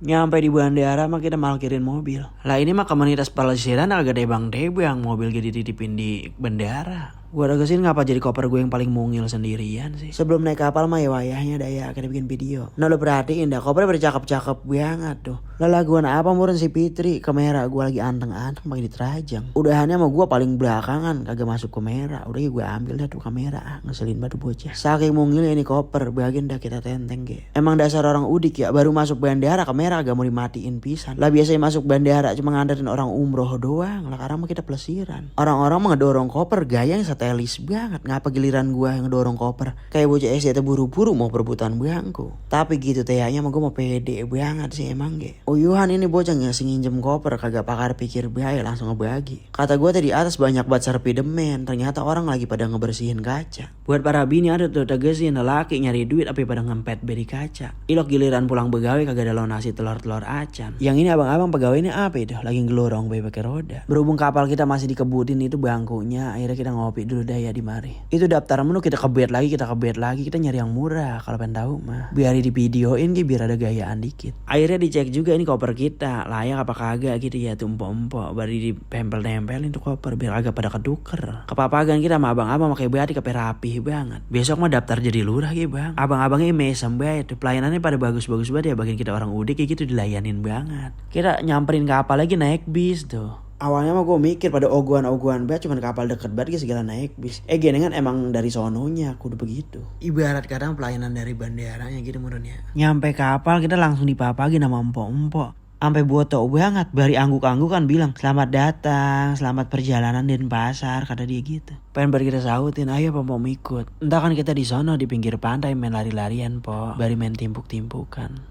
Nyampe di bandara mah kita parkirin mobil. Lah ini mah komunitas pelesiran agak debang-debang mobil gitu dititipin di bandara. Gua ada kesini ngapa jadi koper gue yang paling mungil sendirian sih. Sebelum naik kapal mah ya wayahnya daya kita bikin video. Nah lo perhatiin dah kopernya bercakep-cakep banget tuh. Lah laguan apa murun si Fitri kamera gue lagi anteng-anteng pakai diterajang. Udahannya sama gue paling belakangan kagak masuk kamera. Udah gue ambil dah tuh kamera ngeselin banget bocah. Saking mungilnya ini koper bagian dah kita tenteng ge. Emang dasar orang udik ya baru masuk bandara kamera agak mau dimatiin pisan. Lah biasanya masuk bandara cuma nganterin orang umroh doang. Lah karena mah kita pelesiran. Orang-orang mah ngedorong koper gaya yang telis banget. Ngapa giliran gua yang ngedorong koper kayak bocah SD buru-buru mau perebutan bangku. Tapi gitu tehnya mah gua mau pede banget sih emang ge. Uyuhan ini bocah ngasih nginjem koper kagak pakar pikir bae langsung ngebagi. Kata gua tadi atas banyak banget serpidemen. Ternyata orang lagi pada ngebersihin kaca. Buat para bini ada tuh tegesin lelaki nyari duit tapi pada ngempet beri kaca. Ilok giliran pulang begawe kagak ada nasi telur-telur acan. Yang ini abang-abang pegawai ini apa itu? Lagi ngelorong bae pakai roda. Berhubung kapal kita masih dikebutin itu bangkunya, akhirnya kita ngopi dulu daya di mari. Itu daftar menu kita kebet lagi, kita nyari yang murah kalau pengen tahu mah. Biar di videoin gitu biar ada gayaan dikit. Akhirnya dicek juga ini koper kita layak apa kagak gitu ya tuh empok-empok. Baru ditempel-tempelin tuh koper biar agak pada ketuker. Kepapagan kita sama abang-abang pakai batik kepe rapih banget. Besok mah daftar jadi lurah gitu bang. Abang-abangnya mesem banget. Pelayanannya pada bagus-bagus banget ya bagian kita orang udik kayak gitu dilayanin banget. Kita nyamperin kapal lagi naik bis tuh. Awalnya mah gue mikir pada oguan-oguan banget cuman kapal deket banget gitu segala naik bis. Genengan emang dari sononya kudu begitu. Ibarat kadang pelayanan dari bandaranya gitu menurutnya. Nyampe kapal kita langsung dipapagin sama empok-empok. Sampai boto banget. Bari angguk-angguk kan bilang selamat datang, selamat perjalanan Denpasar kata dia gitu. Pengen bari kita sautin ayo apa mau ikut. Entah kan kita di sono di pinggir pantai main lari-larian po. Bari main timpuk-timpukan.